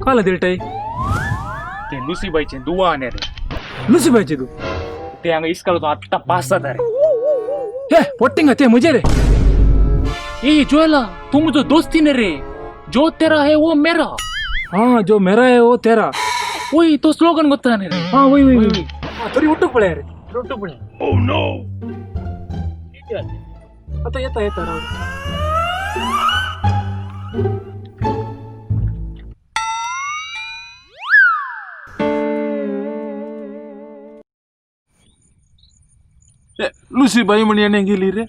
काला दिलटाई ते लुसीबाईचे दुवा आने रे. लुसीबाईचे तू ते हांगा इस्कालो तो आत्ता पास जाता रे. हे पोट्टिंगा ते म्हजे रे. ए जोयला, तू मुझो दोस्ती ने रे, जो तेरा है वो मेरा. हाँ, जो मेरा है वो तेरा. ओय, तो स्लोगन ಗೊತ್ತಾ रे? हाँ, वही वही वही. हाँ, तरी उठूक पळय रे. रೊಟ್ಟು ಪಳೆ. आता येता येता, राव. लुसीबाई म्हण येणे गेली रे.